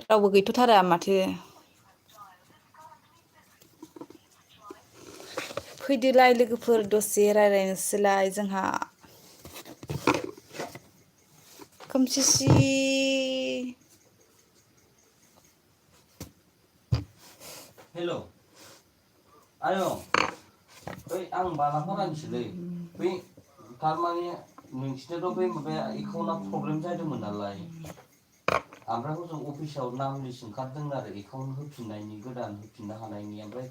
रावबो गैथ'थारा माथो फैदोलाय लोगोफोर दसे रायलायनोसैलाय जोंहा खोमसिसि हेल' आयं बै आं बालाफारानिसोलै बै थारमाने नोंसिनाथ' बै माबाया एकाउन्टआ प्रब्लेम जादोंमोन नालाय ओमफ्राय हजों अफिसाव नाम लिस्ट ओंखारदों आरो एकाउन्ट होफिननायनि गोदान होफिननो हानायनि ओमफ्राय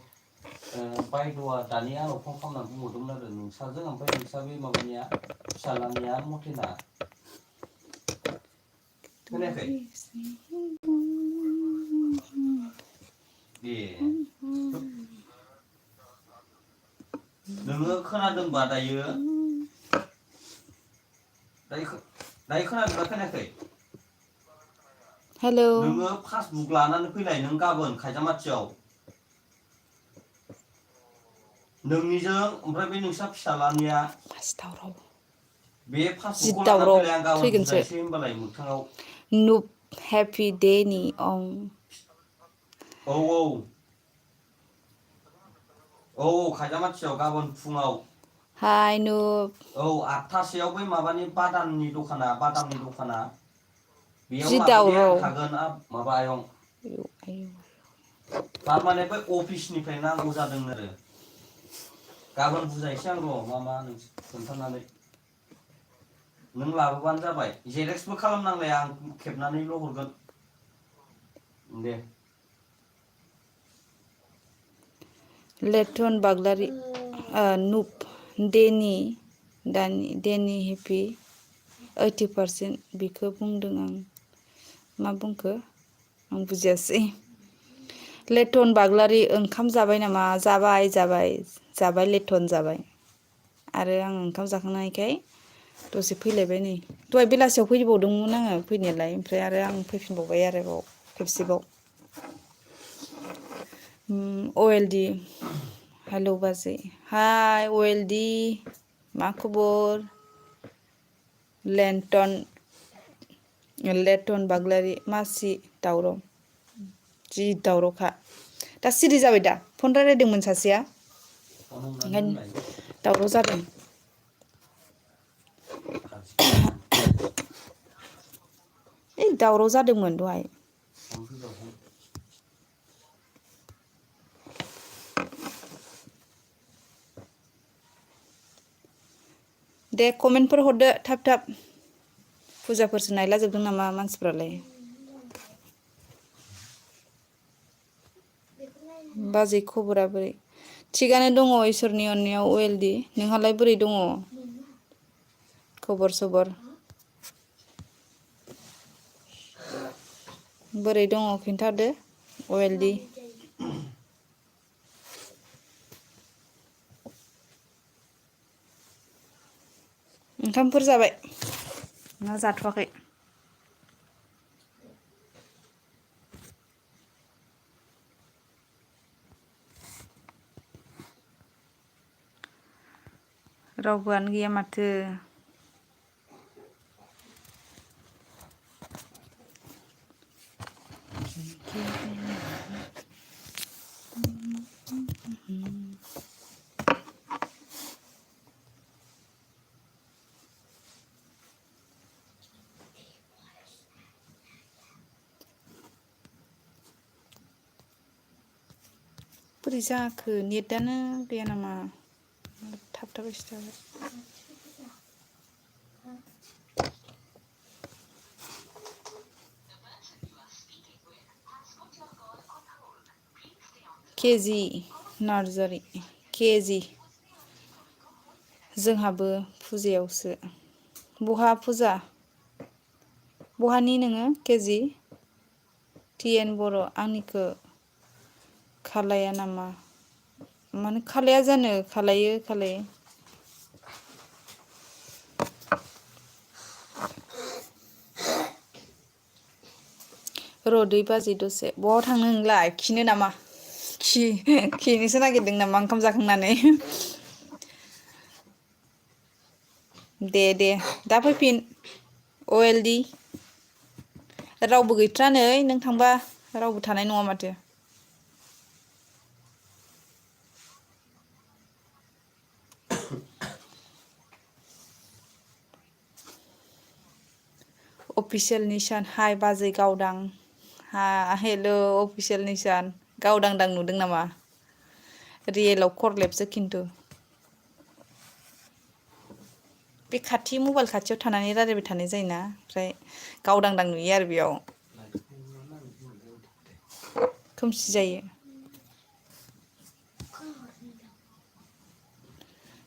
बायद'आ दानि आंनाव फन खालामनानै बुंहरदोंमोन आरो नोंसाजों ओमफ्राय नोंसा बे माबानिया फिसालानिया मथेना खोनायाखै ए नोङो खोनादोंबा दायो खोनादोंना खोनायाखै हेलौ नोङो पासबुक लानानै फैलाय नों गाबोन खायजामाथियाव नोंनिजों ओमफ्राय बे नोंसा फिसालानिया दावराव बे जि पासबुकखौ लाना दावराव फैलाय आं गाबोन थैगोनसो बुजायसै होमबालाय मोगथाङाव नुब हेपि देनि अं औ खायजामाथियाव गाबोन फुङाव हाय नुब औ 8थासोआव बै माबानि बादामनि दखाना बेयाव जि लाबोदे आं दावराव थागोन माबा आयं थारमाने बै अफिसनिफ्राय नांगौ जादों आरो गाबोन बुजायसै आं र' मा नों खोन्थानानै नों लाबोबानो जाबाय जेरेक्सबो खालामनांलाया आं खेबनानैल' हरगोन दे लेथन बाग्लारि नुब देनि हेपि 80% बिखौ बुंदों आं मा बुंखो आं बुजियासै लेथन बाग्लारि ओंखाम जाबाय नामा जाबाय लेथन जाबाय आरो आं ओंखाम जाखांनायखाय दसे फैलायबाय नै दहाय बेलासियाव फैबावदोंमोन आङो फैनायालाय ओमफ्राय आरो आं फैफिनबावबाय आरोबाव खेबसेबाव अएलडि हेलौ बाजै हाय अएलडि मा खबर लेन्टन बाग्लारि मासि दावराव जि दावरावखा दा सिरि जाबाय दा फन रायलायदोंमोन सासेया फन हमनानै ओंखायनो दोनलाय दावराव जादों ओइ दावराव जादोंमोन दहाय फन फैबा फन दे कमेन्टफोर हरदो थाब फुजाफोरसो नायलाजोबदों नामा मानसिफ्रालाय बाजै खबरा बोरै थिगानो दङ इसोरनि अननायाव अएलडि नोंहालाय बोरै दङ खबर सबर बोरै दङ खिन्थादो अएलडि ओंखामफोर जाबाय ना जाथ'वाखै रावबोआनो गैया माथो बोरै जाखो नेटानो गैया नामा थाबथाबायसो थाबाय केजि नार्जारि केजि जोंहाबो फुजायावसो बहा फुजा बहानि नोङो केजि टिएन बर' आंनिखौ खालाया नामा माने खालाया जानो खालायो र'दै बाजै दसे बहा थांनो नोंलाय खिनो नामा खिनोसो नागिरदों नामा ओंखाम जाखांनानै दे दा फैफिन अएलडि रावबो गैथ्रा नै नों थांबा रावबो थानाय नङा माथो। अफिसियेल निसान हाय बाजै गावदां हेल' अफिसियेल निसान गावदांदां नुदों नामा? रियेलाव खरलेबसो खिन्थु। बे खाथि मबाइल खाथियाव थानानै रायलायबाय थानाय जायोना ओमफ्राय गावदांदां नुयो आरो बेयाव। खोमसि जायो।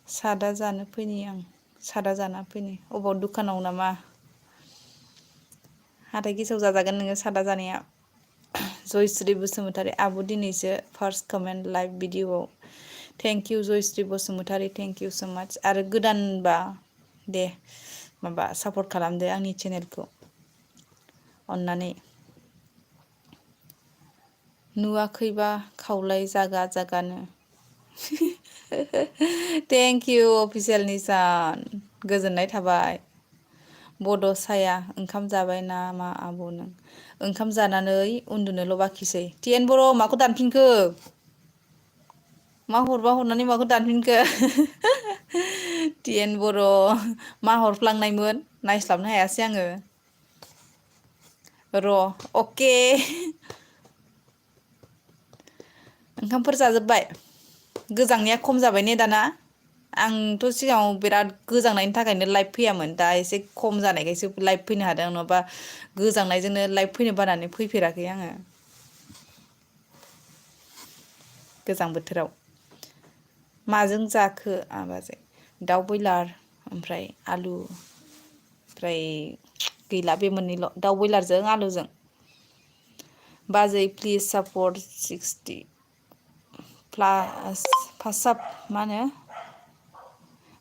सादा जानो फैनि आं सादा जाना फैनि अबाव दुखानाव नामा? हाथाय गेसाव जाजागोन नोङो सादा जानाया। जयस्रि बसुमतारी आब' दिनैसो फार्स्ट कमेन्ट लाइभ भिडिअ'आव thank you Jayashree Basumatary thank you so' much आरो गोदानबा दे माबा सापर्ट खालामदो आंनि चेनेलखौ अन्नानै। नुवाखैबा खावलाय जागा जागानो। थेंक इउ अफिसियेल निसान गोजोननाय थाबाय। बड' साया ओंखाम जाबाय नामा आब' नों? ओंखाम जानानै उन्दुनोल' बाखिसै। टिएन बर' माखौ दानफिनखो? मा हरबा हरनानै माखौ दानफिनखो? टिएन बर' मा हरफ्लांनायमोन नायस्लाबनो हायासै आङो। र' अके। ओंखामफोर जाजोब्बाय? गोजांनाया खम जाबाय ने दाना? आंथ' सिगाङाव बिराद गोजांनायनि थाखायनो लाइभ फैयामोन दा एसे खम जानायखायसो लाइभ फैनो हादों नङाबा गोजांनायजोंनो लाइभ फैनो बानानै फैफेराखै आङो। गोजां बोथोराव। माजों जाखो आबाजै? दाउ बयलार ओमफ्राय आलु। ओमफ्राय गैला बे मोननैल' दाउ बयलारजों आलुजों। बाजै प्लिज सापर्ट 60 प्लास फार्स्टआव मा होनो?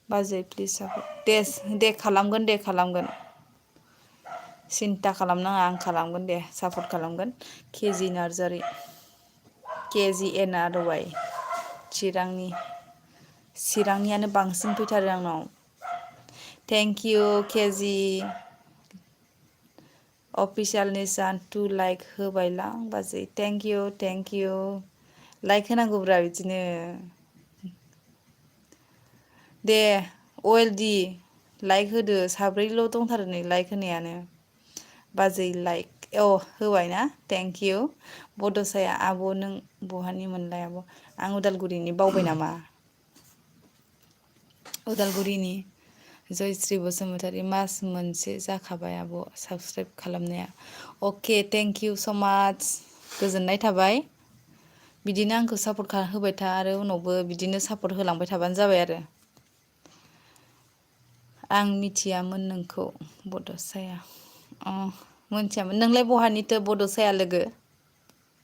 बाजै प्लिज सापर्ट दे खालामगोन दे खालामगोन। सिन्था खालामनाङा आं खालामगोन दे सापर्ट खालामगोन। KG Narzary KG N R Y चिरांनियानो बांसिन फैथारो आंनाव। Thank you KG. अफिसियेल निसान 2 लाइक होबायलां बाजै thank you thank you. Like होनांगौब्रा बिदिनो। दे अएलडि लाइक होदो साब्रैल' दंथारो नै लाइक होनायानो। बाजै लाइक होबायना थेंक इउ। बड'साया आब' नों बहानि मोनलाय आब'? आं उदालगुरिनि बावबाय नामा? उदालगुरिनि। जयश्री बसुमतारी मास मोनसे जाखाबाय आब' साबसक्राइब खालामनाया। अके थेंक इउ स' माच गोजोननाय थाबाय। बिदिनो आंखौ सापर्ट होबाय था आरो उनावबो बिदिनो सापर्ट होलांबाय थाबानो जाबाय आरो। आं मिथियामोन नोंखौ बड'साया। मोनथियामोन नोंलाय बहानिथो बड'साया लोगो?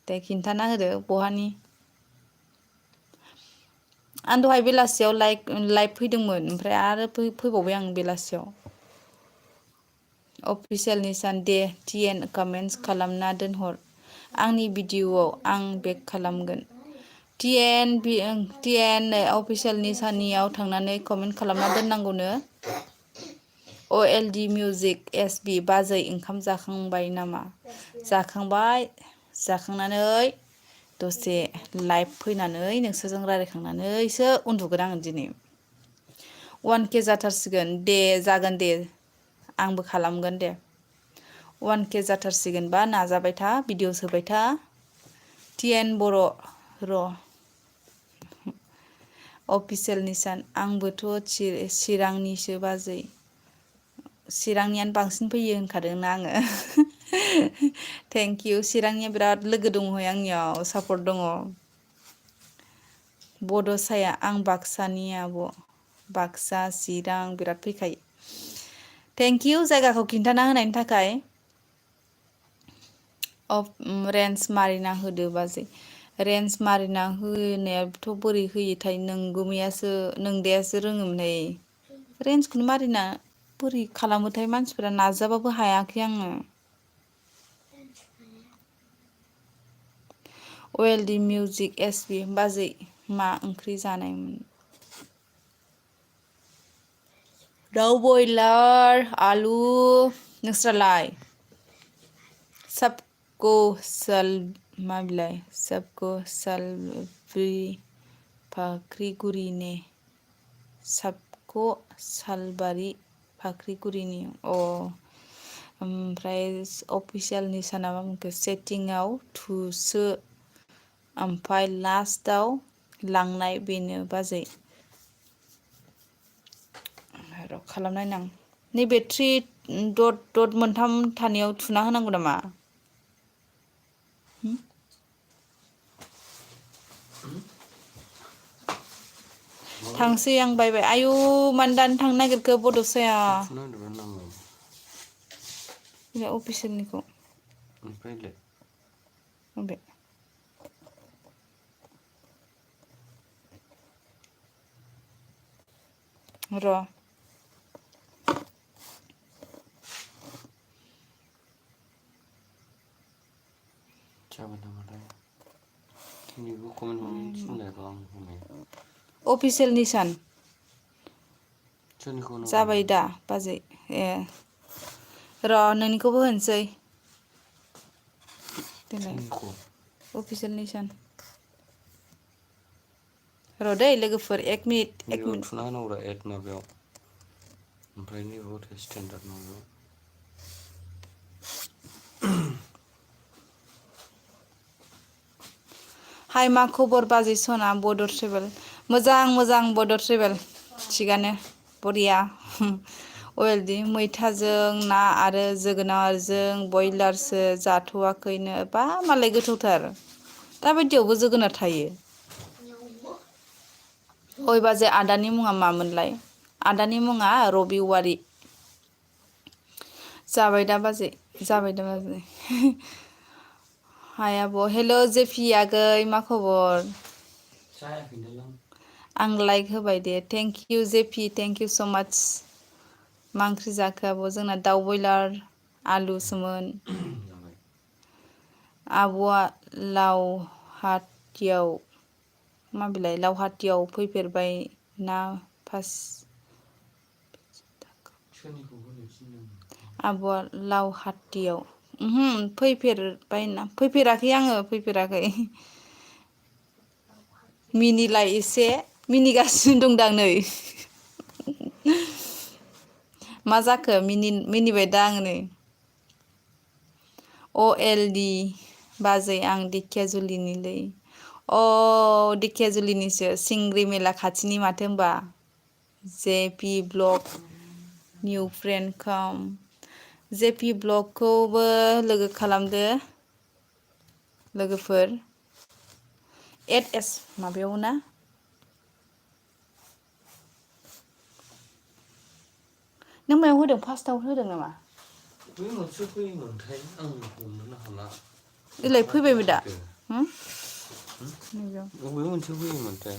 दे खिन्थाना होदो बहानि? आं दहाय बेलासियाव लाइभ फैदोंमोन ओमफ्राय आरो फैबावबाय आं बेलासियाव। अफिसियेल निसान दे टिएन कमेन्टस खालामना दोनहर। आंनि भिडिअ'आव आं बेक खालामगोन। टिएन अफिसियेल निसानियाव थांनानै कमेन्ट खालामना दोननांगौनो। अएलडि मिउजिक एसबि बाजै ओंखाम जाखांबाय नामा? जाखांबाय जाखांनानै दसे लाइभ फैनानै नोंसोरजों रायज्लायखांनानैसो उन्दुगोन आङो दिनै। 1K जाथारसिगोन दे जागोन दे आंबो खालामगोन दे। 1K जाथारसिगोनबा नाजाबाय था भिडिअ'स होबाय था। टिएन बर' र' अफिसियेल निसान आंबोथ' चिरांनिसो बाजै। चिरांनियानो बांसिन फैयो होनखादोंना आङो। थेंक इउ चिरांनिया बिराद लोगो दङहाय आंनियाव सापर्ट दङ। बड'साया आं बाक्सानि आब'। बाक्सा चिरां बिराद फैखायो। थेंक इउ जायगाखौ खिन्थाना होनायनि थाखाय। रेन्ज मारिना होदो बाजै। रेन्ज मारिना होनायाथ' बोरै होयोथाय नोंदायासो रोङोमोनहाय। रेन्जखौनो मारिना बोरै खालामोथाय मानसिफोरा नाजाबाबो हायाखै आङो। अएलडि मिउजिक एसबि बाजै मा ओंख्रि जानायमोन? दाउ बयलार आलु नोंस्रालाय? सबको सल मा बिलाय सबको सालब्रि फाख्रिगुरिनि सबको सालबारि फाख्रिगुरिनि ओमफ्राय अफिसियेलनि साना मा मोनखो सेटिंआव थुसो ओमफ्राय लास्टाव लांनाय बेनो बाजै र' खालामनाय नां नैबे 3 डट मोनथाम थानायाव थुना होनांगौ नामा थांसै आं बायबाय आयु मानो दानो थांनो नागिरखो बड'साया बे अफिसियेलनिखौ ओमफ्रायलाय बे र' जाबाय नामाथाय नैबो कमेन्ट हरनो थिनलाय र' आं होनाय अफिसियेलनि सान सोरनिखौ नांगौ जाबाय दा बाजै र' नोंनिखौबो होनसै देलाय सोरनिखौ अफिसियेलनि सान र' दै लोगोफोर 1 मिनिट 1 नैबेयाव मिनिट थुना होनांगौ एड माबायाव ओमफ्राय नैबेयाव स्टेन्डार्ड माबायाव हाय मा खबर बाजै सना बड' ट्रेभेल मोजां बड' ट्रेभेल थिगानो बरिया अवेलदि मैथाजों ना आरो जोगोनारजों बयलारसो जाथ'वाखैनो बा मालाय गोथावथार दाबायदियावबो जोगोनार थायो ओइ बाजै आदानि मुङा मामोनलाय आदानि मुङा रबि औवारि जाबाय दा बाजै हाय आब' हेल' जेफि आगै मा खबर आं लाइक होबाय दे thank you JP thank you so' much मा ओंख्रि जाखो आब' जोंना दाउ बयलार आलुसोमोन आब'आ लावहाटियाव मा बिलाय लावहाटियाव फैफेरबाय ना आब'आ लावहाटियाव फैफेराखै आङो फैफेराखै मिनिलाय एसे मिनिगासिनो दंदां नै मा जाखो मिनिबाय दा आङो नै अएलडि बाजै आं दिखियाजुलिनिलै दिखियाजुलिनिसो सिंग्रि मेला खाथिनि माथो होनबा जेपि ब्लग निउ फ्रेन्ड काम जेपि ब्लगखौबो लोगो खालामदो लोगोफोर एस माबायाव ना नों मायाव होदों फार्स्टआव होदों नामा बै मोनसे फैयोमोनथाय आं हमनोनो हाला इलाय फैबायबो दा बबे मोनसे फैयोमोनथाय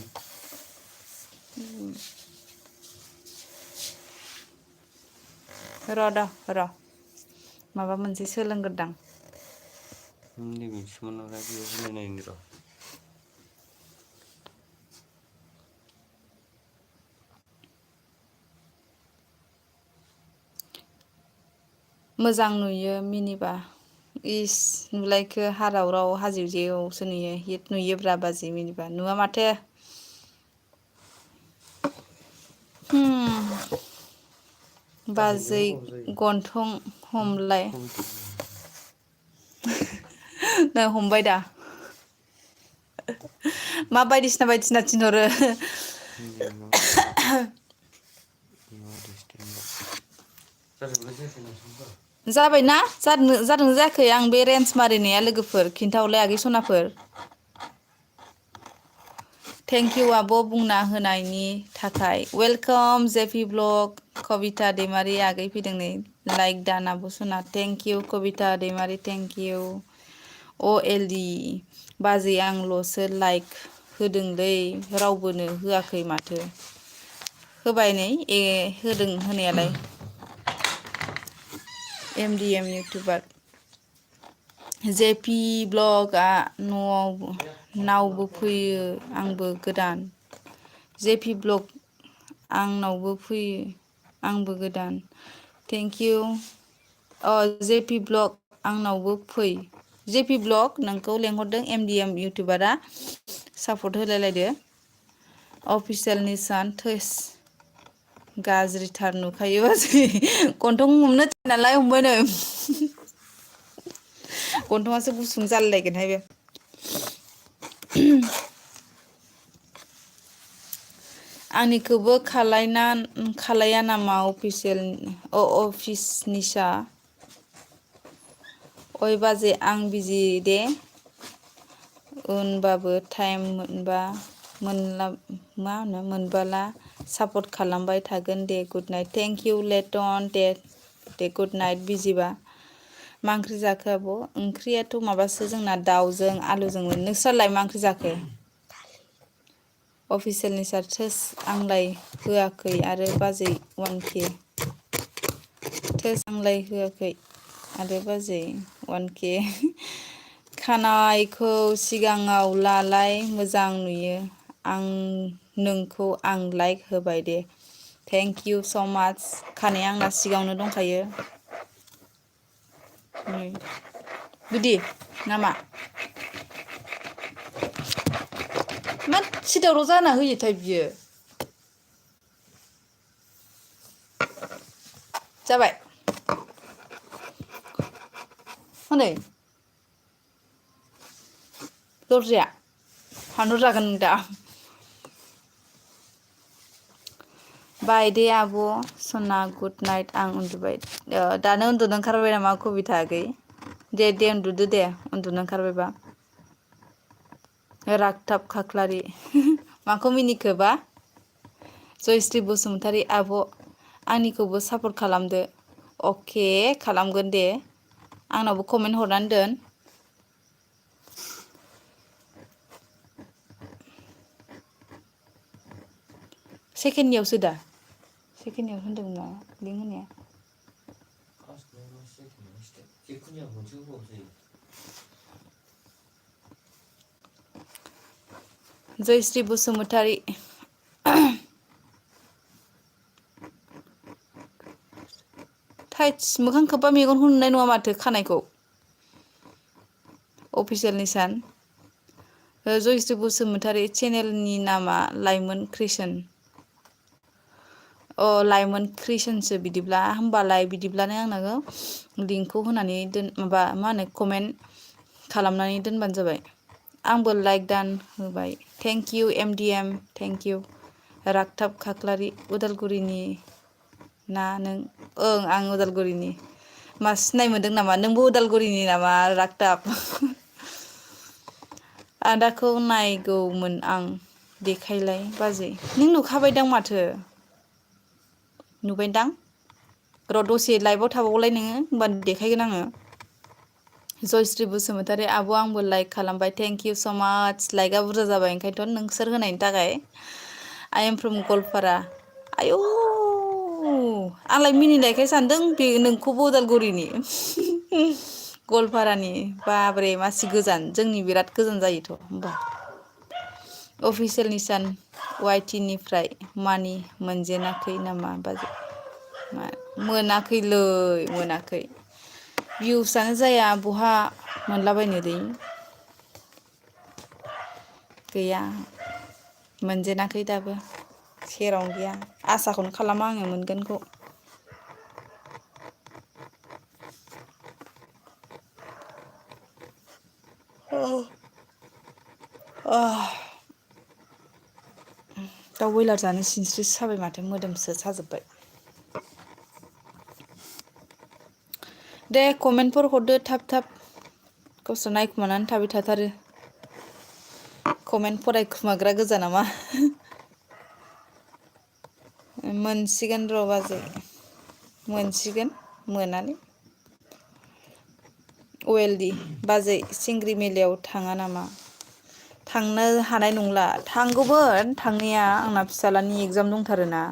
र' माबा मोनसे सोलोंग्रोदां नैबेसोमोन नालाय बेयाव होनाय नायनि र' मोजां नुयो मिनिबा इस नुलायखो हारावराव हाजो जेयावसो नुयो हिट नुयोब्रा बाजै मिनिबा नुवा माथो बाजै गन्थं हमलाय नै हमबाय दा मा बायदिसिना थिनहरो जाबायना जादों जायाखै आं बे रेन्ज मारिनाया लोगोफोर खिन्थाहरलाय आगै सनाफोर थेंक इउ आब' बुंना होनायनि थाखाय welcome JP blog Kabita Daimari आगै फैदों नै लाइक दान आब' सना thank you Kabita Daimari thank you अएलडि बाजै आंल'सो लाइक होदोंलै रावबोनो होआखै माथो होबाय नै होदों होनायालाय एमडिएम इउटुबार जेपि ब्लगआ नावबो फैयो आंबो गोदान जेपि ब्लग आंनावबो फैयो आंबो गोदान थेंक इउ जेपि ब्लग आंनावबो फै जेपि ब्लग नोंखौ लेंहरदों MDM इउटुबारा सापर्ट होलायलायदो अफिसियेलनि सान थैस गाज्रिथार नुखायो बाजै गन्थं हमनो नालाय हमबाय नै गन्थंआसो गुसुं जालायलायगोनहाय बे आंनिखौबो खालाया नामा अफिसियेल अफिसनिसा ओइ बाजै आं बिजि दे उनबाबो टाइम मोनबाला सापर्ट खालामबाय थागोन दे गुड नाइट थेंक इउ लेटन दे गुड नाइट बिजिबा मा ओंख्रि जाखो आब' ओंख्रियाथ' माबासो जोंना दाउजों आलुजोंमोन नोंस्रालाय मा ओंख्रि जाखो अफिसियेलनि सार्चेस आंलाय होआखै आरो बाजै 1K थोस आंलाय होआखै आरो बाजै 1K खानायखौ सिगाङाव लालाय मोजां नुयो नोंखौ आं लाइक होबाय दे थेंक इउ स' माच खानाया आंना सिगाङावनो दंखायो गुदि नामा मानसि दावराव जाना होयोथाय बियो जाबाय हनै दरजाया हानहर जागोन नों दा बाय दे आब' सना गुड नाइट आं उन्दुबाय दानो उन्दुनो ओंखारबाय नामा कबिथा आगै दे उन्दुदो दे उन्दुनो ओंखारबायबा रागथाब खाख्लारि माखौ मिनिखोबा जयश्री बसुमतारी आब' आंनिखौबो सापर्ट खालामदो अके खालामगोन दे आंनावबो कमेन्ट हरनानै दोन सेकेन्डनियावसो दा सेकेन्डनियाव होनदोंमोन ना लिंक होनाया जयश्री बसुमतारी थाइस मोखां खोबबा मेगनखौ नुनाय नङा माथो खानायखौ अफिसियेलनि सान जयश्री बसुमतारी चेनेलनि नामा लाइमोन क्रिसन लाइमोन क्रिसनसो बिदिब्ला होमबालाय बिदिब्लानो आंनो लिंकखौ होनानै माबा मा होनो कमेन्ट खालामनानै दोनबानो जाबाय आंबो लाइक दान होबाय thank you MDM thank you रागथाब खाख्लारि उदालगुरिनि ना नों ओं आं उदालगुरिनि मा सिनाय मोनदों नामा नोंबो उदालगुरिनि नामा रागथाब आदाखौ नायगौमोन आं देखायलाय बाजै नों नुखाबायदां माथो नुबायदां र' दसे लाइभआव थाबावलाय नोङो होमबानो देखायगोन आङो जयश्री बसुमतारी आब' आंबो लाइक खालामबाय थेंक इउ स' माच लाइकआ बुरजा जाबाय ओंखायनोथ' नोंसोर होनायनि थाखाय आइ एम फ्रम गवालपारा आयौ आंलाय मिनिनायखाय सानदों बे नोंखौबो उदालगुरिनि गवालपारानि बाब्रे मासि गोजान जोंनि बिराद गोजान जायोथ' होमबा अफिसियेलनि सान YT निफ्राय मानि मोनजेनाखै नामा बाजै मोनाखैलै मोनाखै भिउसआनो जाया बहा मोनलाबायनो दै गैया मोनजेनाखै दाबो सेरावनो गैया आसाखौनो खालामा आङो मोनगोनखौ दाउ बयलार जानो सिनस्रि साबाय माथो मोदोमसो साजोब्बाय दे कमेन्टफोर हरदो थाब थाब गावसोर नायखुमानानै थाबाय थाथारो कमेन्ट फरायखुमाग्रा गोजा नामा मोनसिगोन र' बाजै मोनसिगोन मोनालै OLD बाजै सिंग्रि मेलायाव थाङा नामा थांनो हानाय नंला थांगौमोन थांनाया आंना फिसालानि एगजाम दंथारोना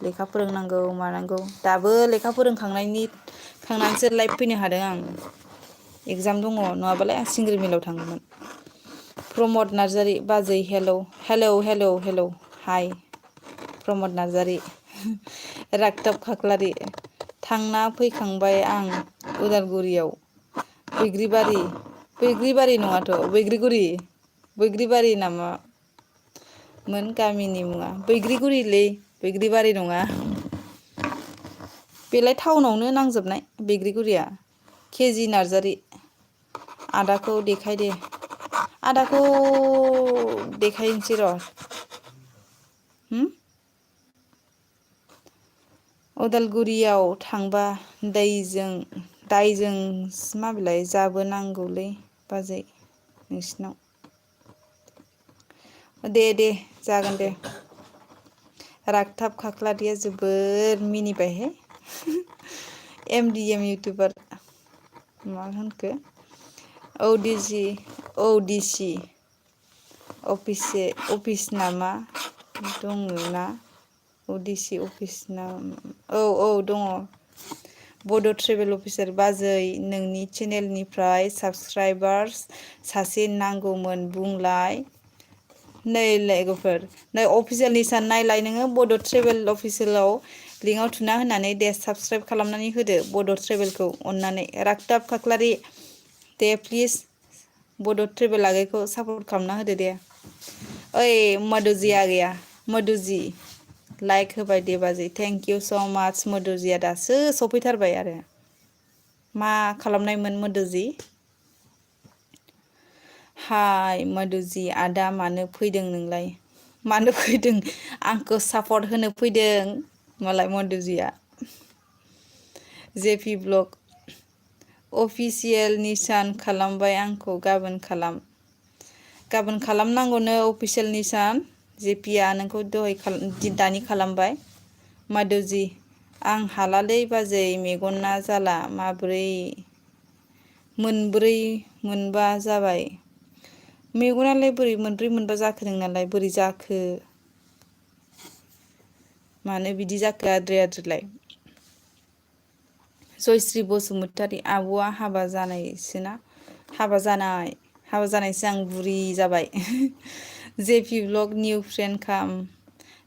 लेखा फोरोंनांगौ मानांगौ दाबो लेखा फोरोंखांनानैसो लाइभ फैनो हादों आं एगजाम दङ नङाबालाय आं सिंग्रि मेलायाव थांगौमोन प्रमद नार्जारि बाजै हेलौ हाय प्रमद नार्जारि रागथाब खाख्लारि थांना फैखांबाय आं उदालगुरियाव बैग्रिबारि नङाथ' बैग्रिबारि नामा मोन गामिनि मुङा बैग्रिगुरिलै बैग्रिबारि नङा बेलाय टाउनावनो नांजोबनाय बैग्रिगुरिया केजि नार्जारि आदाखौ देखाय दे आदाखौ देखायनोसै र' उदालगुरियाव थांबा दायजों माबेलाय जाबोनांगौलै बाजै नोंसिनाव दे जागोन दे रागथाब खाख्लारिया जोबोर मिनिबायहाय एम इउटुबार मा होनखो औ अफिस नामा दङ ना अडिसि अफिस ना औ दङ बड' ट्रेभेल अफिसार बाजै नोंनि चेनेलनिफ्राय साबसक्राइबार्स सासे नांगौमोन बुंलाय नै लोगोफोर नै अफिसियेलनि सान नायलाय नोङो बड' ट्रेभेल अफिसियेलाव लिंकआव थुना होनानै दे साबसक्राइब खालामनानै होदो बड' ट्रेभेलखौ अननानै रागथाब खाख्लारि दे प्लिज बड' ट्रेभेल आगैखौ सापर्ट खालामना होदो दे ओइ मधुजि आगैया मधुजि लाइक होबाय दे बाजै थेंक इउ स' माच मधुजिया दासो सफैथारबाय आरो मा खालामनायमोन मधुजि हाय मधुजि आदा मानो फैदों नोंलाय मानो फैदों आंखौ सापर्ट होनो फैदों मालाय मधुजिया जेपि ब्लग अफिसियेल निसान खालामबाय आंखौ गाबोन खालामनांगौनो अफिसियेल निसान जेपिया नोंखौ दानि खालामबाय माधुजि आं हालालै बाजै मेगना जाला मोनब्रै मोनबा जाबाय मेगनालाय बोरै मोनब्रै मोनबा जाखो नोंनालाय बोरै जाखो मानो बिदि जाखो आद्राय जयश्री बसुमतारी आब'आ हाबा जानायसोना हाबा जानायसो आं बुरि जाबाय जेपि ब्लग निउ फ्रेन्ड खाम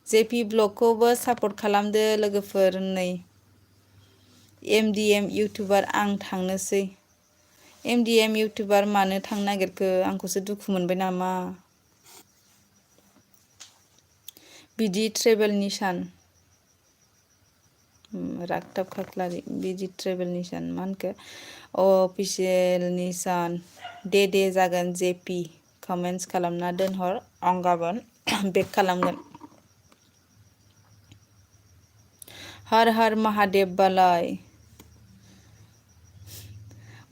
जेपि ब्लगखौबो सापर्ट खालामदो लोगोफोर नै एम इउटुबार आं थांनोसै एम इउटुबार मानो थांनो नागिरखो आंखौसो दुखु मोनबाय नामा बिदि ट्रेभेल निसान रागथाब खाख्लारि बिदि ट्रेभेल निसान मा होनखो अफिसियेल निसान दे जागोन जेपि कमेन्टस खालामना दोनहर आं गाबोन बेक खालामगोन हर महादेब बालाय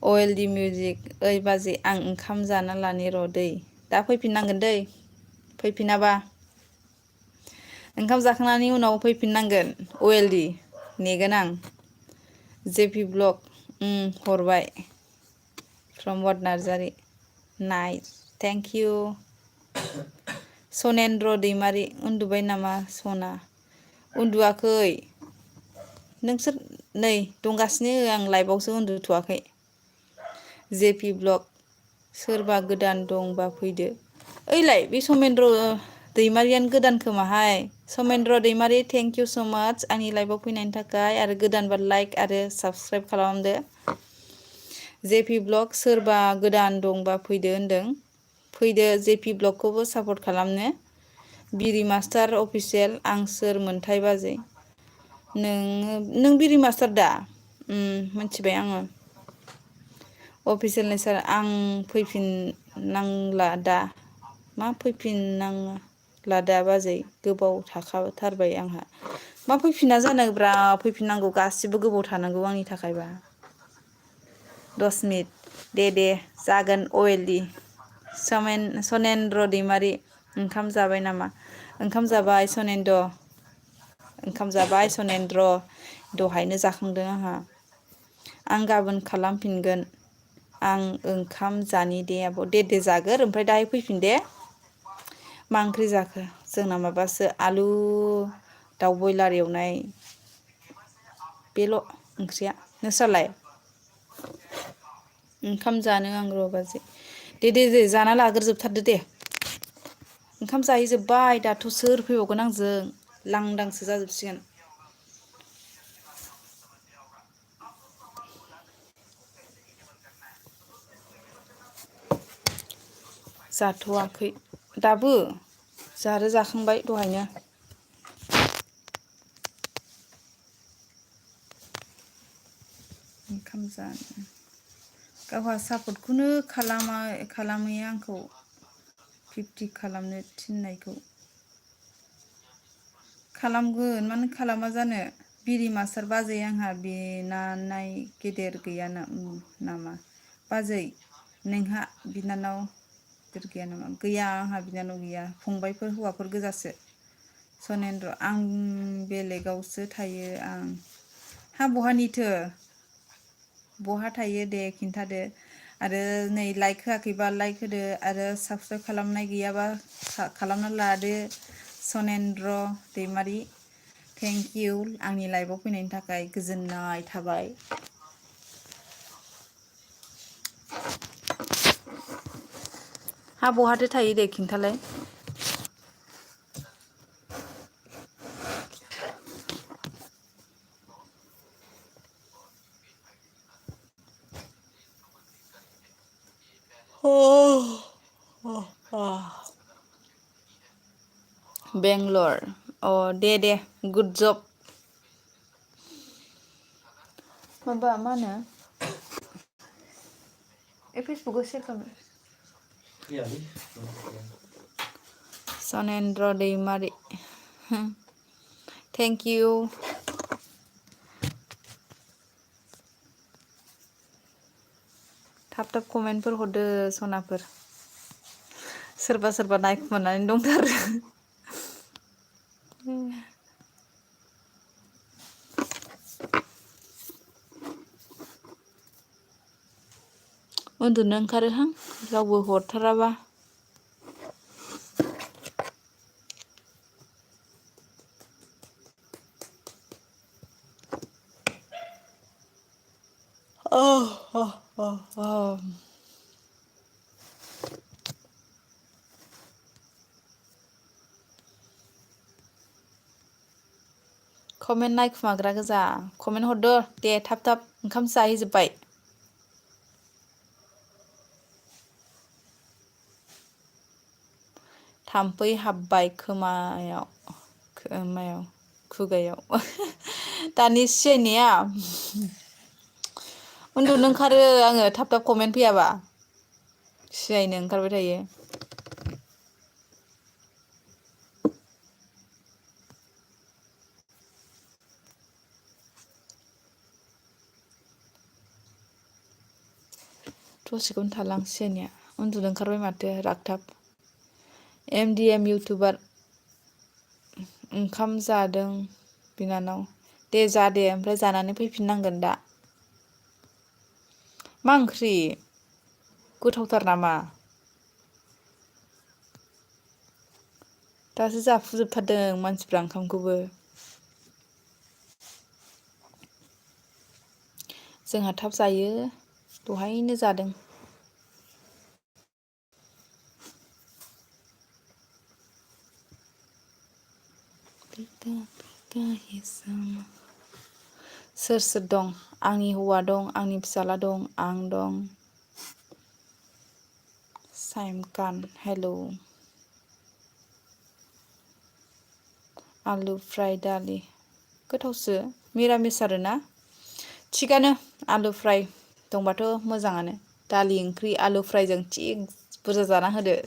अएलडि मिउजिक ओइ बाजै आं ओंखाम जाना लानि र' दै दा फैफिननांगोन दै फैफिनाबा ओंखाम जाखांनायनि उनाव फैफिननांगोन अएलडि नेगोन आं जेपि ब्लग हरबाय from ward Narzary nice thank you Sanendra Daimari उन्दुबाय नामा सना उन्दुवाखै नोंसोर नै दंगासिनो आं लाइभआवसो उन्दुथ'वाखै जेपि ब्लग सोरबा गोदान दंबा फैदो ओइलाय बे समेन्द्र दैमारियानो गोदान खोमाहाय समेन्द्र दैमारि थेंक इउ स' माच आंनि लाइभआव फैनायनि थाखाय आरो गोदानबा लाइक आरो साबसक्राइब खालामदो जेपि ब्लग सोरबा गोदान दंबा फैदो होनदों फैदो जेपि ब्लगखौबो सापर्ट खालामनो बिरि मास्टार अफिसियेल आं सोर मोनथाय बाजै नों बिरि मास्टार दा मिथिबाय आङो अफिसियेलनि सार आं फैफिननांला दा मा फैफिननांला दा बाजै गोबाव थाखाथारबाय आंहा मा फैफिना जानोब्रा फैफिननांगौ गासिबो गोबाव थानांगौ आंनि थाखायबा 10 मिनिट दे जागोन अएलडि सनेन्द्र दैमारि ओंखाम जाबाय नामा ओंखाम जाबाय सनेन्द्र दहायनो जाखांदों आं गाबोन खालामफिनगोन आं ओंखाम जानि दे आब' दे जागोर ओमफ्राय दाहाय फैफिन दे मा ओंख्रि जाखो जोंना माबासो आलु दाउ बयलार एवनाय बेल' ओंख्रिया नोंस्रालाय ओंखाम जानो आं र' बाजै दे जाना लाग्रोजोबथारदो दे ओंखाम जाहैजोब्बाय दाथ' सोर फैबावगोन आंजों लांदांसो जाजोबसिगोन जाथ'वाखै दाबो जाखांबाय दहायनो। ओंखाम जानो गावहा सापर्टखौनो खालामैया आंखौ 50 खालामनो थिननायखौ खालामगोन मानो खालामा जानो। बिरि मास्टार बाजै आंहा बिनानाय गेदेर गैया नामा? बाजै नोंहा बिनानाव गिदिर गैया नामा? गैया आंहा बिनानाव गैया फंबायफोर हौवाफोर गोजासो। सनेन्द्र आं बेलेगावसो थायो आं। हा बहानिथो बहा थायो दे खिन्थादो। आरो नै लाइक होआखैबा लाइक होदो आरो साबसक्राइब खालामनाय गैयाबा खालामना लादो। सनेन्द्र दैमारि थेंक इउ आंनि लाइभआव फैनायनि थाखाय गोजोननाय थाबाय। हा बहाथो थायो दे खिन्थालाय। बेंगलर अ दे गुड जब। माबा मा होनो फेसबुकआव सेयार खालाम। सनेन्द्र दैमारि थेंक इउ। थाब थाब कमेन्टफोर हरदो सनाफोर। सोरबा नायखुमानानै दंथारो। उन्दुनो ओंखारोहां रावबो हरथाराबा। कमेन्ट नायखुमाग्रा गोजा कमेन्ट हरदो दे थाब ओंखाम जाहैजोब्बाय। थाम्फै हाबबाय खोमायाव खुगायाव दानि सिजायनाया उन्दुनो ओंखारो आङो थाब कमेन्ट फैयाबा सियायनो ओंखारबाय थायो। दसेखौनो थालां सियायनाया उन्दुनो ओंखारबाय माथो रागथाब। MDM इउटुबार ओंखाम जादों बिनानाव दे जा दे ओमफ्राय जानानै फैफिननांगोन दा। मा ओंख्रि गोथावथार नामा? दासो जाफुजोबथारदों मानसिफ्रा ओंखामखौबो। जोंहा थाब जायो दहायनो जादों। सोर दं? आंनि हौवा दं, आंनि फिसाला दं, आं दं। साइमकान हेलौ। आलु फ्राय दालि गोथावसो मिरामिस आरोना। थिगानो आलु फ्राय दंबाथ' मोजाङानो दालि ओंख्रि आलु फ्रायजों थिग बुरजा जाना होदो।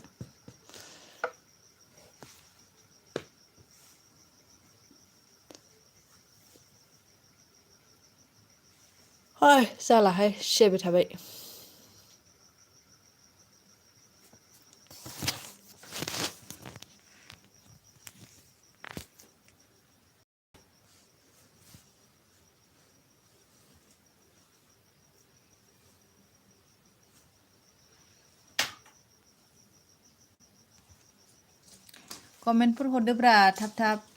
जालाहाय सियायबाय थाबाय। कमेन्टफोर हरदोब्रा थाब।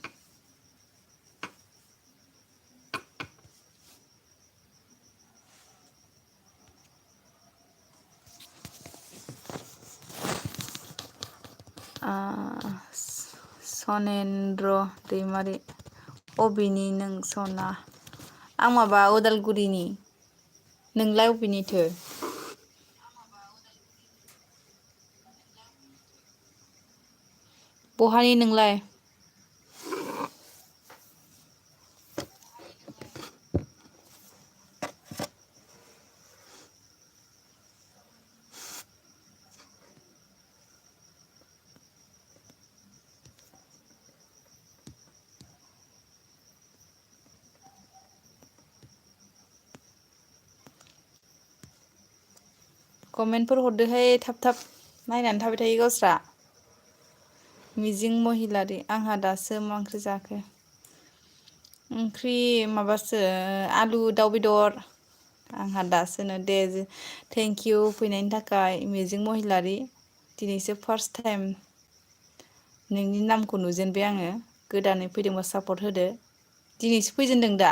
सनेन्द्र दैमारि अबेनि नों सना? आं माबा उदालगुरिनि। नोंलाय अबेनिथो? बहानि नोंलाय? कमेन्टफोर हरदोहाय थाब नायनानै थाबाय थायो गावस्रा। मिजिं महिलारि आंहा दासो मा ओंख्रि जाखो? ओंख्रि माबासो आलु दाउ बेदर। आंहा दासोनो दे थेंक इउ फैनायनि थाखाय मिजिं महिलारि। दिनैसो फार्स्ट टाइम नोंनि नामखौ नुजेनबाय आङो गोदानै फैदोंबा सापर्ट होदो। दिनैसो फैजेनदों दा?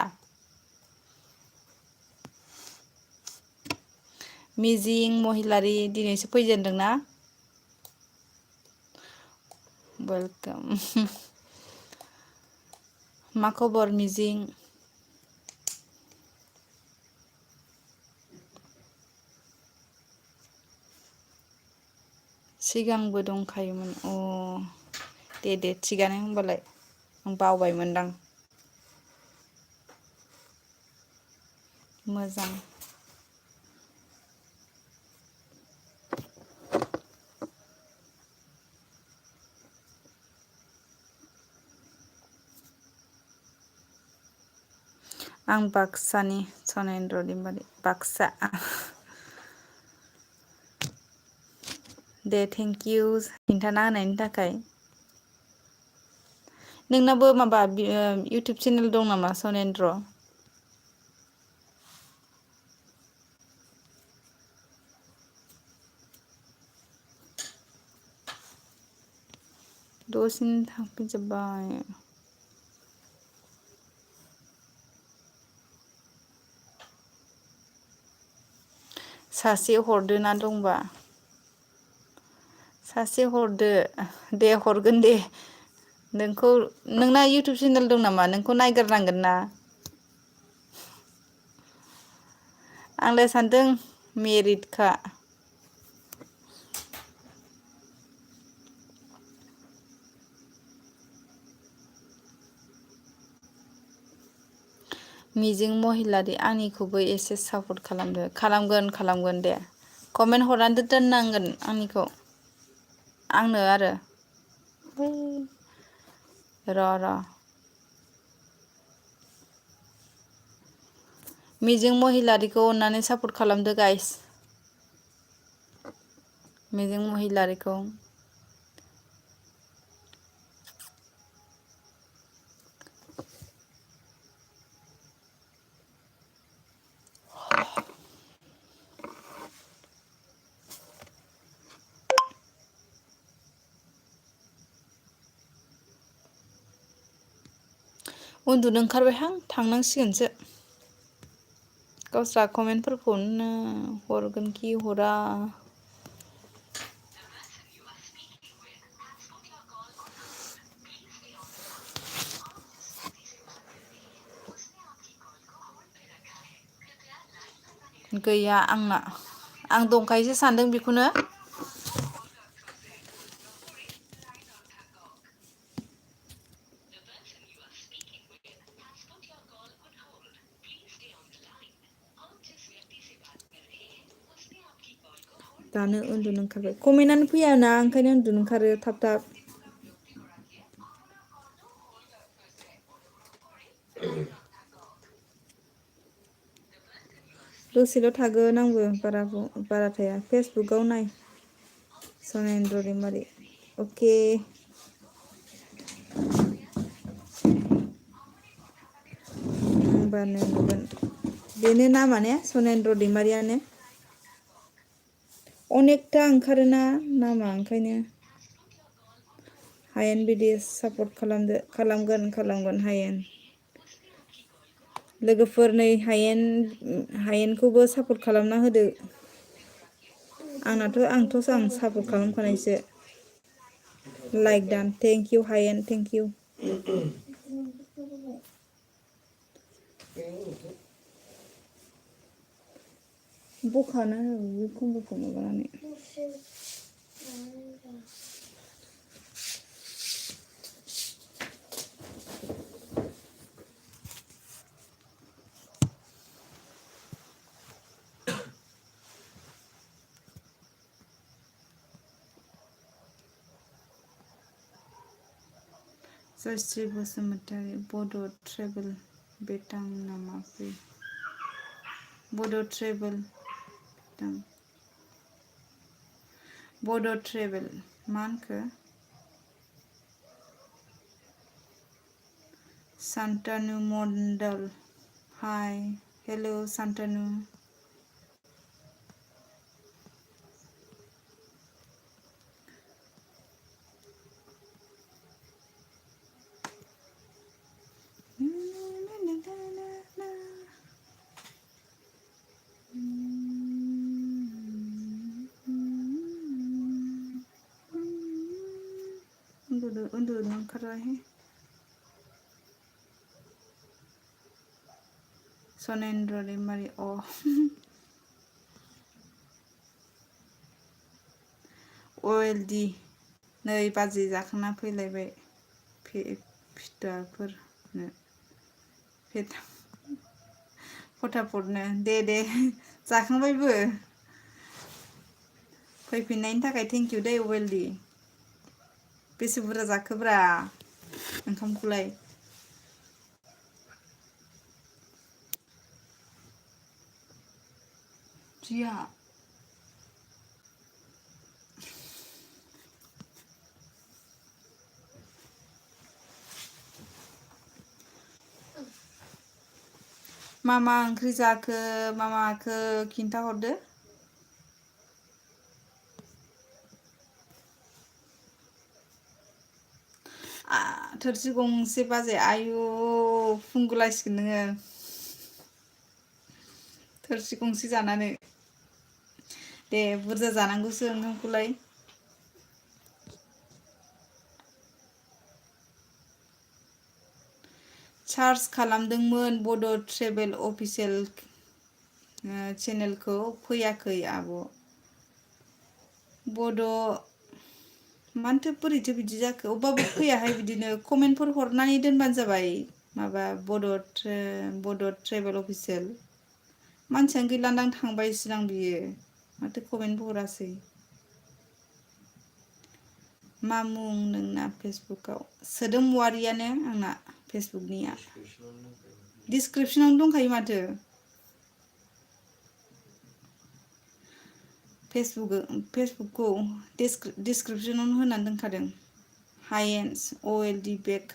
मिजिं महिलारि दिनैसो फैजेनदोंना? वेलकाम। मा खबर मिजिं? सिगांबो दंखायोमोन दे थिगानो होनबालाय आं बावबायमोनदां। मोजां। आं बाक्सानि सनेन्द्र दैमारि बाक्सा। दे थेंक इउ खिन्थाना होनायनि थाखाय। नोंनाबो माबा इउटुब चेनेल दं नामा सनेन्द्र? दसेनो थांफिनजोब्बाय। सासे हरदोना दंबा। सासे हरदो दे हरगोन दे। नोंना इउटुब चेनेल दं नामा? नोंखौ नायग्रोनांगोन ना। आंलाय सानदों मेरिटखा। मिजिं महिलारि आंनिखौबो एसे सापर्ट खालामदो। खालामगोन दे। कमेन्ट हरनानै दोननांगोन आंनिखौ आंनो आरो। र' मिजिं महिलारिखौ अननानै सापर्ट खालामदो गाइस। मिजिं महिलारिखौ। उन्दुनो ओंखारबायहां थांनांसिगोनसो। गावस्रा कमेन्टफोरखौनो हरगोन कि हरा। गैया आंना। आं दंखायोसो सानदों बेखौनो। दानो उन्दुनो ओंखारबाय। कमेन्टआनो फैयाना ओंखायनो उन्दुनो ओंखारो थाब। दसेल' थागोन आंबो बारा थाया। फेसबुकआव नाय सनेन्द्र दैमारि अके। होमबानो नुगोन। बेनो नामा ने सनेन्द्र दैमारियानो? अनेकथा ओंखारोना नामा ओंखायनो। हायेन बिदि सापर्ट खालामदो। खालामगोन हायेन। लोगोफोर नै हायेनखौबो सापर्ट खालामना होदो। आंथ' सापर्ट खालामखानायसो। लाइक दान थेंक इउ हायेन थेंक इउ। बखाना बे कम्ब'खौ माबानानै। जयश्री बसुमतारी बड' ट्रेभेल बेटां नामा फै बड' ट्रेभेल दां बड' ट्रेभेल मा होनखो सान्तानु मण्डल हाय हेल' सान्तानु उन्दुनो ओंखारबायहाय सनेन्द्र दैमारि अ OLD नै बाजै जाखांना फैलायबाय फिथाफोरनो फटाफटनो दे जाखांबायबो फैफिननायनि थाखाय थेंकिउ दै OLD बेसे बुरजा जाखोब्रा ओंखामखौलाय जिया मा ओंख्रि जाखो मा माखो खिन्थाहरदो थोरसि गंसे बाजै आयु फुंगुलायसिगोन नोङो थोरसि गंसे जानानै दे बुरजा जानांगौसो ओंखामखौलाय सार्च खालामदोंमोन बड' ट्रेभेल अफिसियेल चेनेलखौ फैयाखै आब' बड' मानोथो बोरैथो बिदि जाखो अबेबा फैयाहाय बिदिनो कमेन्टफोर हरनानै दोनबानो जाबाय माबा बड' ट्रेभेल अफिसियेल मानसियानो गैलान्दां थांबायसोदां बियो माथो कमेन्टबो हरासै मा मुं नोंना फेसबुकआव सोदोमवारियानो आंना फेसबुकनिया डिसक्रिपसनावनो दंखायो माथो फेसबुकखौ डिसक्रिपसनावनो होनानै दोनखादों हायेन्स OLD बेग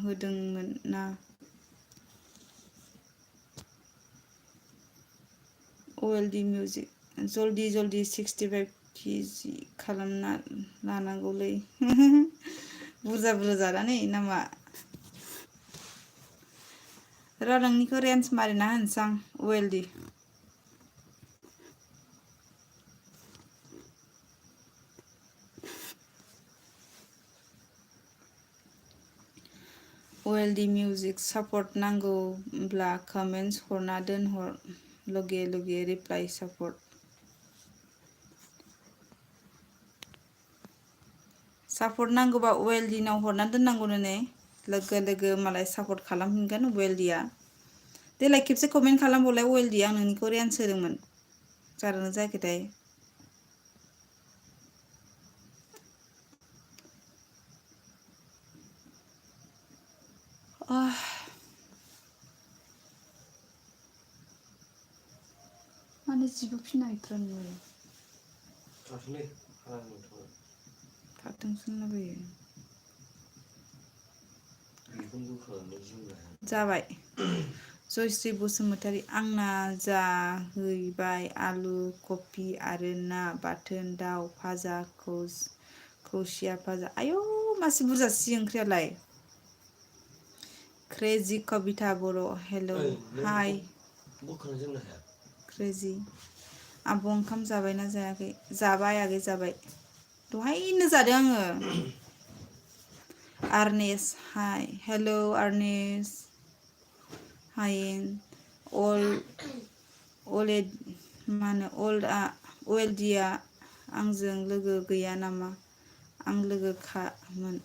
होदोंमोन ना OLD मिउजिक जल्दि 65 केजि खालामना लानांगौलै बुरजा जानानै नामा र' नोंनिखौ रेन्ज मारिना होनोसां OLD OLD मिउजिक सापर्ट नांगौब्ला कमेन्ट्स हरना दोनहर लगे रिप्लाइ सापर्ट नांगौबा OLD नाव हरना दोननांगौनो ने लोगो मालाय सापर्ट खालामफिनगोन OLD आ देलाय खेबसे कमेन्ट खालामबावलाय OLD आं नोंनिखौ रेन्ज होदोंमोन जादोंना जायाखैथाय माने जिबो फिना हैथ्रा नोङो खारथोंसो होनलाबायो जाबाय जयश्री बसुमतारी आंना जाहैबाय आलु कफि आरो ना बाथोन दाउ भाजा कौसिया भाजा आयौ मासे बुरजासि ओंख्रियालाय क्रेजी कविता बर' हेल' हाय क्रेजी आब' ओंखाम जाबायना जायाखै जाबाय आगै जाबाय दहायनो जादों आङो आर्नेस हाय हेल' आर्नेस हायेन OLD आ आंजों लोगो गैया नामा आं लोगोखामोन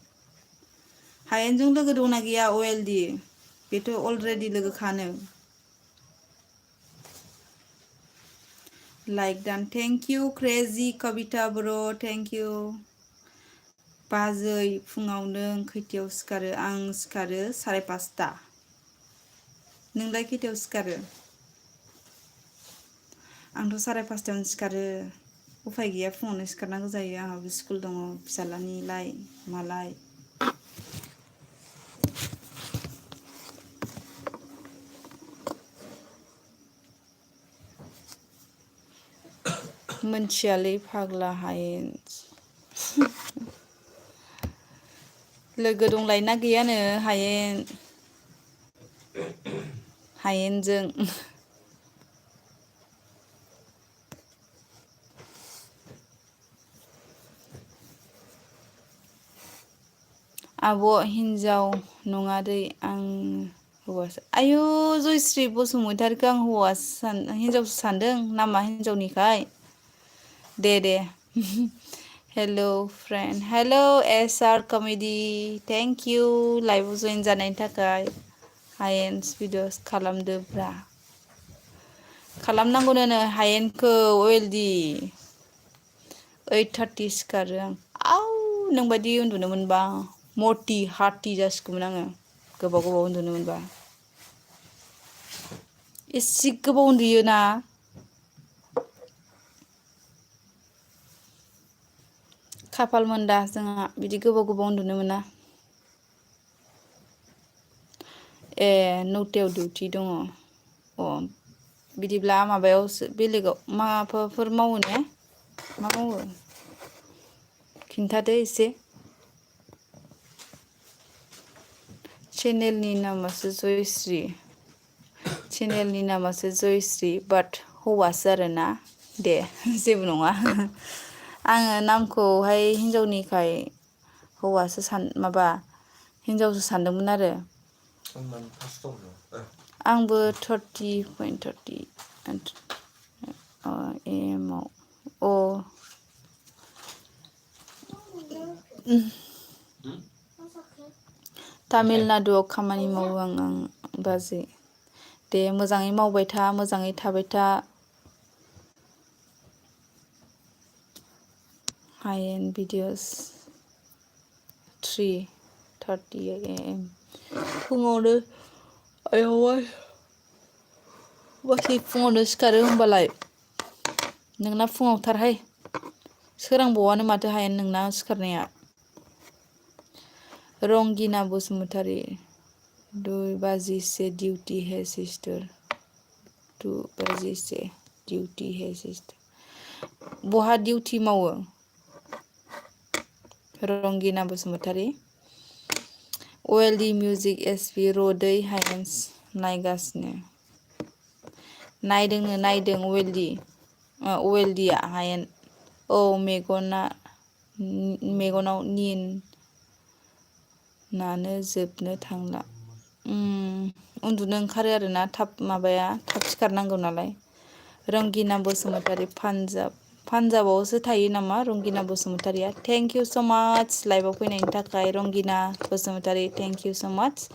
हायेनजों लोगो दंना गैया OLD बेथ' अलरेडि लोगोखानो लाइक दान थेंक इउ क्रेजी कविता ब्र' थेंक इउ बाजै फुङाव नों खैथायाव सिखारो? आं सिखारो 5:30। नोंलाय खैथायाव सिखारो? आंथ' 5:30 सिखारो। उफाय गैया फुङावनो सिखारनांगौ जायो आंहाबो स्कुल दङ फिसालानिलाय मालाय। मोनथियालै फाग्ला हायेन। लोगो दंलायना गैयानो हायेन। हायेनजों आब' हिनजाव नङादै आं हौवासो। आयु जयश्री बसुमतारिखौ आं हिनजावसो सानदों नामा हिनजावनिखाय। दे hello' friend hello' SR comedy thank you लाइभआव जइन जानायनि थाखाय। हायेन्स भिडिअस खालामदोब्रा। खालामनांगौनो हायेनखौ वेलदि 8:30 सिखारो आं। आव नोंबायदि उन्दुनो मोनबा मति हाथि जासिगौमोन आङो गोबाव उन्दुनो मोनबा। एसे गोबाव उन्दुयोना। खाफाल मोनदा जोंहा बिदि गोबाव उन्दुनो मोना। ए 9टायाव डिउटि दङ। अ बिदिब्ला माबायावसो बेलेगाव माबाफोर मावो ने? मा मावो खिन्थादो एसे। चेनेलनि नामासो जयश्री। चेनेलनि नामासो जयश्री बाट हौवासो आरोना। दे जेबो नङा। आङो नामखौहाय हिनजावनिखाय हौवासो माबा हिनजावसो सानदोंमोन आरो। आंबो 30.30 AM आव तामिलनाडुआव खामानि मावो आं बाजै। दे मोजाङै मावबाय था मोजाङै थाबाय था। हायेन भिडिअस 3:30 AM फुङावनो आयौवाय बाखि फुङावनो सिखारो होमबालाय। नोंना फुङावथारहाय सोरांबावानो माथो हायेन नोंना सिखारनाया। रंगिना बसुमतारी 2 बजे से ड्यूटी है सिस्टर। 2 बजे से ड्यूटी है सिस्टर। बहा डिउटि मावो? रंगिना बसुमतारी वेलदि मिउजिक SP रदै हायेन्स नायगासिनो। नायदों वेलदिया हायेन। औ मेगनाव निन नानो जोबनो थांला। उन्दुनो ओंखारो आरोना थाब सिखारनांगौ नालाय। रंगिना बसुमतारी पान्जाबावसो थायो नामा रंगिना बसुमतारिया। थेंक इउ स' माच लाइभआव फैनायनि थाखाय रंगिना बसुमतारी थेंक इउ स' माच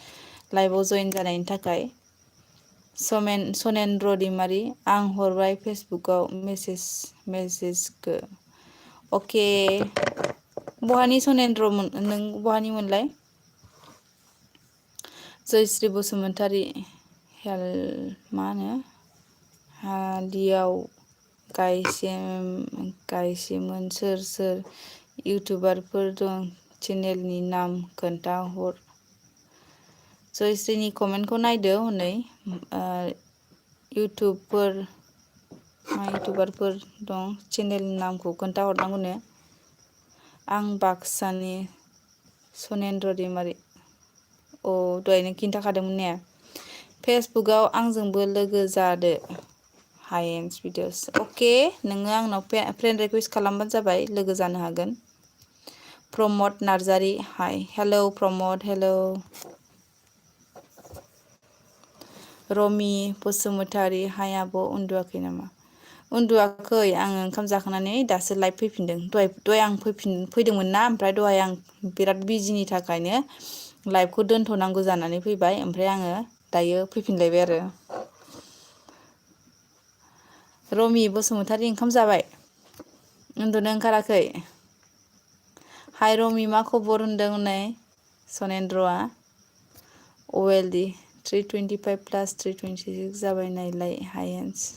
लाइभआव जइन जानायनि थाखाय। सनेन्द्र दैमारि आं हरबाय फेसबुकआव मेसेजखौ। अके बहानि सनेन्द्रमोन नों बहानिमोनलाय? जयश्री बसुमतारी हालियाव गायसेमोन सोर इउटुबारफोर दं चेनेलनि नाम खोन्था हर। जयश्रीनि कमेन्टखौ नायदो हनै इउटुबारफोर दं चेनेलनि नामखौ खोन्थाहरनांगौनो। आं बाक्सानि सनेन्द्र दैमारि। दहायनो खिन्थाखादोंमोन ने। फेसबुकआव आंजोंबो लोगो जादो हायेन्स भिडिअस। अके नोङो आंनाव फ्रेन्ड रिकुवेस्ट खालामबानो जाबाय लोगो जानो हागोन। प्रमद नार्जारि हाय हेलौ प्रमद हेलौ। रमि बसुमतारी हाय आब' उन्दुवाखै नामा? उन्दुवाखै आङो ओंखाम जाखांनानै दासो लाइभ फैफिनदों। दहाय आं फैदोंमोन ना ओमफ्राय दहाय आं बिराद बिजिनि थाखायनो लाइभखौ दोनथ'नांगौ जानानै फैबाय। ओमफ्राय आङो दायो फैफिनलायबाय आरो। रमि बसुमतारी ओंखाम जाबाय? उन्दुनो ओंखाराखै? हाय रमि मा खबर होनदों नै सनेन्द्रआ OLD 325 प्लास 326 जाबाय नायलाय हायेन्स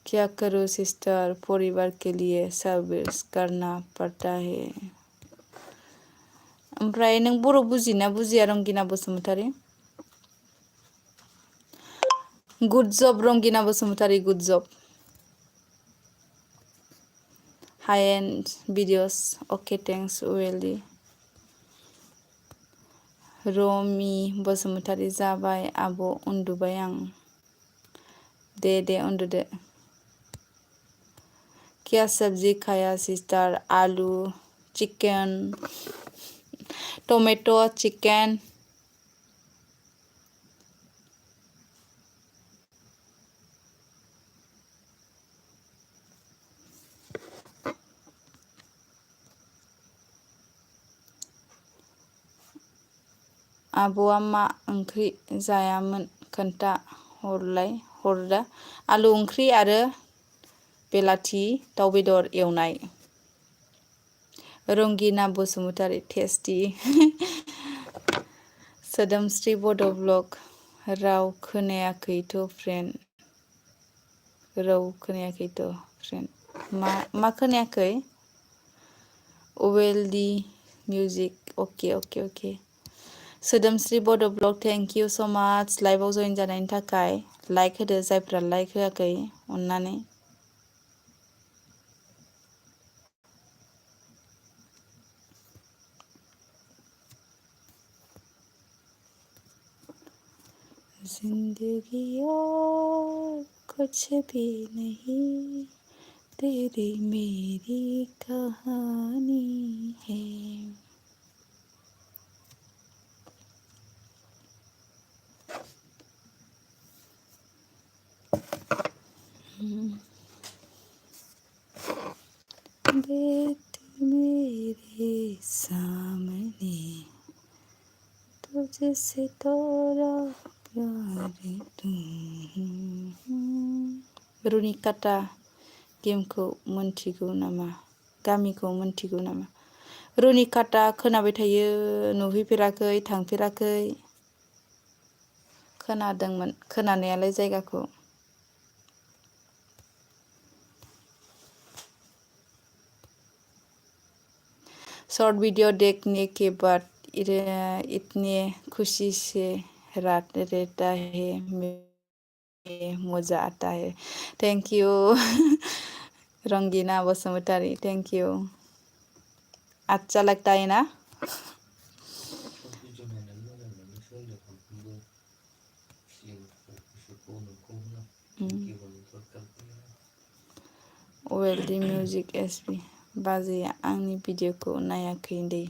क्या करूँ सिस्टर परिवार के लिए सर्विस करना पड़ता है ओमफ्राय नों बर' बुजिना बुजिया Rangina Basumatary good job Rangina Basumatary good job hi and videos okay thanks वेलदि रमि बसुमतारी जाबाय आब' उन्दुबाय आं दे उन्दुदो क्या सब्जी खाया सिस्टर आलू चिकन टमेटो चिकन आब'आ मा ओंख्रि जायामोन खोन्था हरदा आलु ओंख्रि आरो बेलाथि दाउ बेदर एवनाय रंगिना बसुमतारी टेस्टि सोदोमस्रि बड' ब्लग राव खोनायाखैथ' फ्रेन्ड मा खोनायाखै वेलदि मिउजिक अके सोदोमस्रि बड' ब्लग थेंक इउ स' माच लाइभआव जइन जानायनि थाखाय लाइक होदो जायफ्रा लाइक होआखै अननानै जिंदगी और कुछ भी नहीं तेरी मेरी कहानी है बैठ मेरे सामने तुझसे तोरा प्यार रुनिकाटा गेमखौ मोनथिगौ नामा गामिखौ मोनथिगौ नामा रुनिकाटा खोनाबाय थायो नुहैफेराखै थांफेराखै खोनादोंमोन खोनानायालाय जायगाखौ शॉर्ट वीडियो देखने के बाद इतने खुशी से रात रहता है मजा आता है thank you Rangina Basumatary thank you अच्छा लगता है ना वेलदि मिउजिक एसपि बाजैया आंनि भिडिअखौ नायाखै दे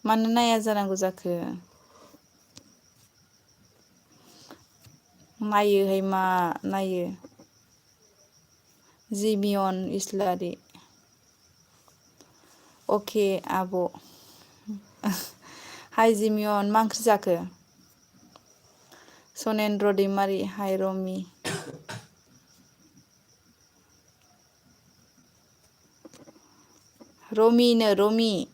मानो नाया जानांगौ जाखो नायोहाय मा नायो जिमियन इस्लारि अके आब' हाय जिमियन मा ओंख्रि जाखो सनेन्द्र दैमारि हाय रमि रमि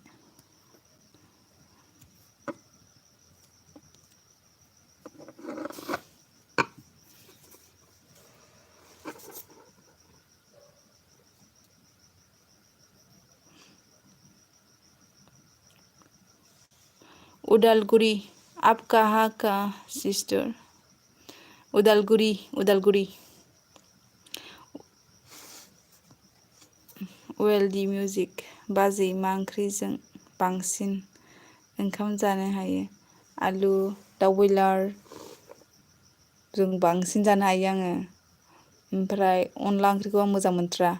उदालगुरी आप कहाँ का सिस्टर उदालगुरी वेलदि मिउजिक बाजै मा ओंख्रिजों बांसिन ओंखाम जानो हायो आलु दाउ बयलार जों बांसिन जानो हायो आङो ओमफ्राय अनला ओंख्रिखौ आं मोजां मोनथ्रा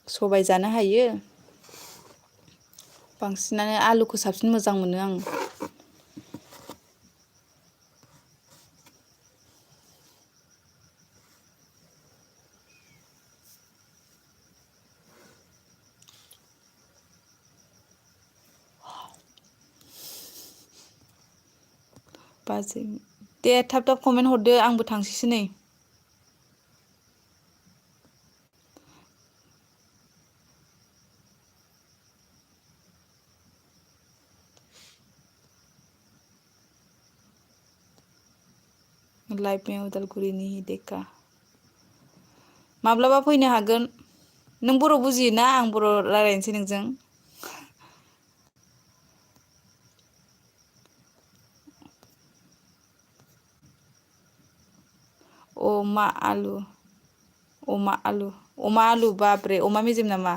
सबाय जानो हायो बांसिनानो आलुखौ साबसिन मोजां मोनो आं बाजै दे थाब थाब कमेन्ट हरदो आंबो थांसैसो नै लाइफ में उदालगुरिनि देखा माब्लाबा फैनो हागोन नों बर' बुजियोना आं बर' रायलायनोसै नोंजों अमा आलु बाब्रे अमा मेजेम नामा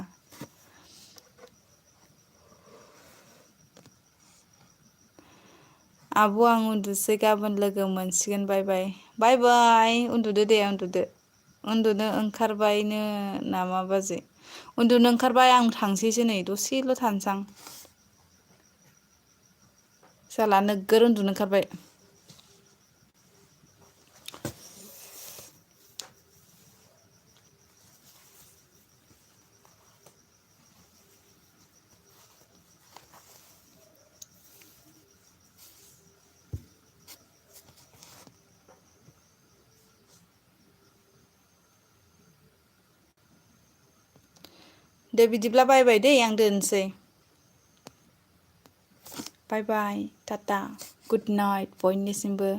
आब' आं उन्दुसै गाबोन लोगो मोनसिगोन बाय बाय बाय बाय उन्दुदो दे उन्दुनो ओंखारबायनो नामा बाजै उन्दुनो ओंखारबाय आं थांसैसो नै दसेल' थानसां साला नोगोर उन्दुनो ओंखारबाय दे बिदिब्ला बाय दै आं दोनसै बाय बाय टाटा गुड नाइट बयनिसिमबो